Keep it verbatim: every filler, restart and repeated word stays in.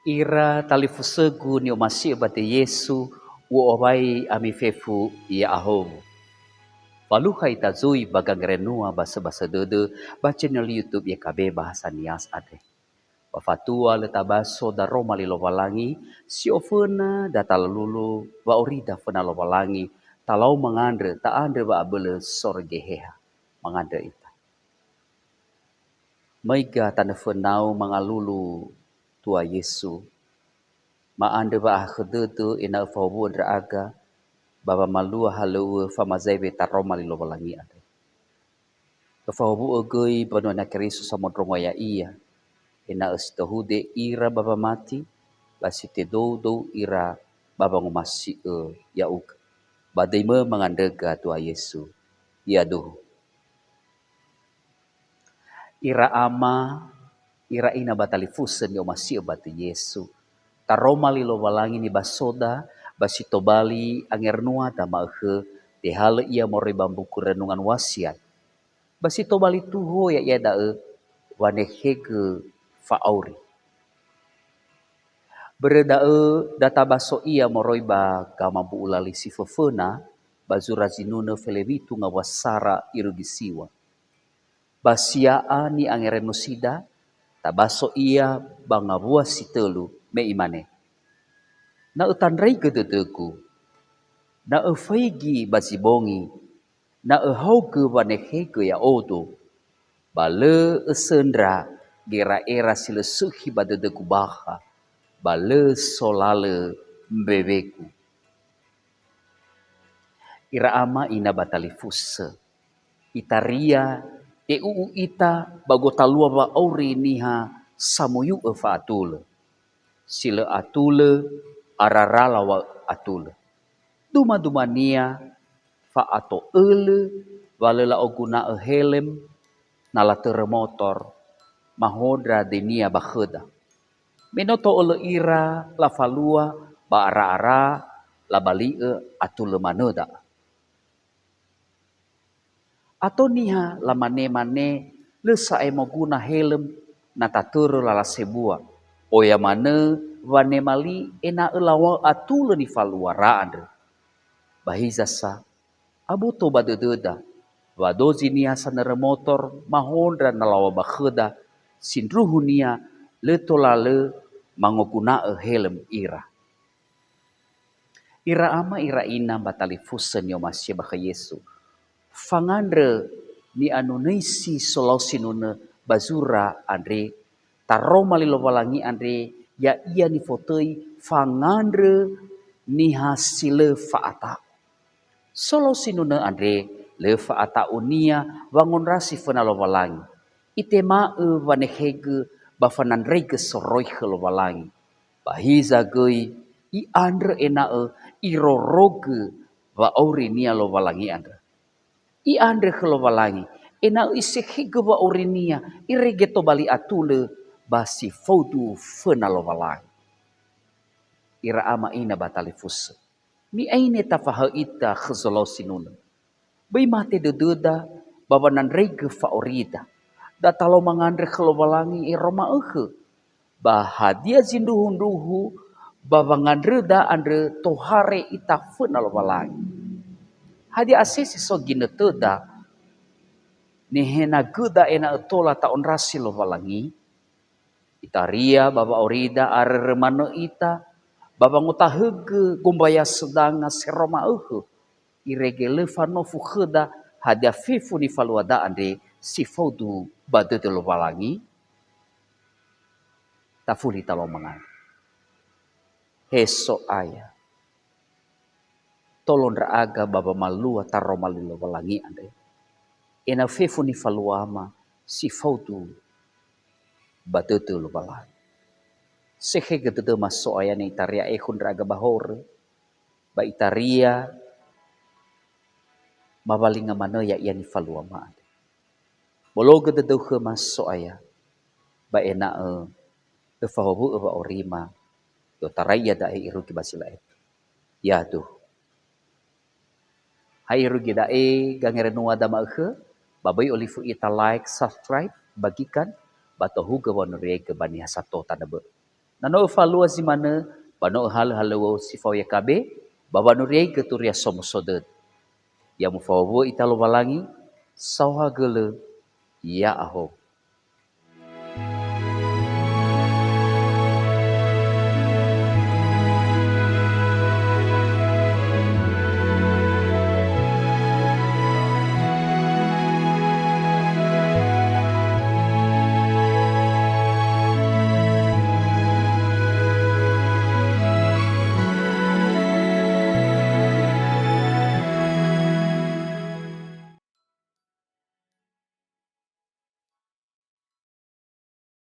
Ira talifusögu ni'omasi'ö ba döi Yesu, u'owai ami fefu ya'ahowu. Falukha ita zui ba gangerenua basöbasö dödö ba channel YouTube Y K B Bahasa Nias andre. Ba fatua lö tabaso daroma li Lowalangi, si oföna da talalulu wa'aurida föna Lowalangi, talau mangandrö, ta'andrö wa'abölö soroi Geheha. Mangandrö ita. Möiga tanö fönau mangalulu Tua Yesu. Ma'andrö wa'ahakhö dödö ena'ö fahowu'ö ndra'aga ba wamalua halöŵö famazaewe taroma li Lowalangi andre. Öfahowu'ö göi mbanua Niha Keriso samondrongo ya'ia, ena'ö si tohude ira ba wamati, ba si tedoudou ira ba wangomasi'ö ya'ugö. Ba döimö mangandröga Tua Yesu. Yaduhu. Ira ama, ira ina ba talifusö ni'omasi'ö ba döi Yesu. Taroma li Lowalangi nibasoda, ba si tobali angerenuada ma'ökhö, tehalö ia moroi ba mbuku Renungan Wasiat. Ba si tobali tuho ya'ia da'ö wanekhegö fa'auri. Börö da'ö da tabaso ia moroi ba gamambu'u lali si föföna, ba zura zinunö felewitu ngawua sara irugi siŵa. Ba sia'a ni'angerenusida, tabaso ia ba ngawua si tölu, me imane, "Na ötandraigö dödögu, na öfaigi ba zi bongi, na öhaogö wanekhegö ya'odo, ba lö ösöndra gera'era si lö sökhi ba dödögu bakha, ba lö solalö mbewegu." Ira ama ina ba talifusö. Itaria, te'u'u ita ba gotalua wa'auri niha samoyu'ö fa'atulö. Si lö atulö, arara lawa'ö atulö. Duma-dumania fa'ato'ölö wa lö la'oguna'ö helm na latörö motor, mahondra döinia ba khöda. Me no to'ölö ira lafalua ba ara-ara, labali'ö atulö manö da'ö. Ato niha lamane-mane, lö sa'ae moguna helm na tatörö lala sebua. Oya manö wanema li ena'ö lawa'ö atulö nifaluara andrö. Ba hiza sa, aboto ba dödöda, wa dozi niha sanörö motor mahondra na lawa'ö ba khöda, sindruhunia lö tola lö mangoguna'ö helm ira. Ira ama ira ina ba talifusö ni'omasi'ö ba khö Yesu. Fangandrö ni'anunöisi solau sinunö ba zura andre, taroma li Lowalangi andre, ya'ia nifotöi fangandrö niha si lö fa'ata'u. Solau sinunö andre, lö fa'ata'unia wangondrasi föna Lowalangi. Itema'ö wanekhegö ba fanandraigö soroi khö Lowalangi. Ba hiza göi, i'andrö ena'ö irorogö wa'aurinia Lowalangi andrö. I'andrö khö Lowalangi, ena'ö isekhegö wa'aurinia, irege tobali atulö ba si faudu föna Lowalangi. Ira ama ina ba talifusö. Mi'aine tafahaö ita khö zolau sinunö. Böi mate dödöda ba wanandraigö fa'aurida. Da talau mangandrö khö Lowalangi ero ma'ökhö. Ba hadia zindruhu-ndruhu ba wangandröda andrö tohare ita föna Lowalangi. Hadia asese so ginötöda nihenagöda ena'ö tola ta'ondrasi Lowalangi? Itaria ba wa'aurida arörö manö ita, ba wangotahögö gombayasöda ngasero ma'ökhö, irege lö fanofu khöda hadia fefu nifaluada andre si faudu ba dödö Lowalangi? Tafuli talau mangandrö. He So'aya, tolo ndra'aga ba wamalua taroma li Lowalangi andre, ena'ö fefu nifaluama si faudu ba dödö Lowalangi. Sekhegö dödöma So'aya, na itaria ekhu ndra'aga ba horö, ba itaria mawalinga manö ya'ia nifaluama andre. Bologö dödöu khöma So'aya, ba ena'ö öfahowu'ö wa'aurima, i'otarai iada'e irugi ba zi la'etu. Yaduhu. Ha irugi da'e gangerenuada ma'ökhö, ba böi olifu ita like, subscribe, bagikan, ba tohugö wa'onoriaigö ba niha sato tanö bö'ö. Na no öfalua zi manö, ba no öhalö halöŵöu si fao Yakabe, ba wanuriaigö Turia Somuso Dödö. Ya mufaŵaŵuö ita Lowalangi, saohagölö ya'ahowu.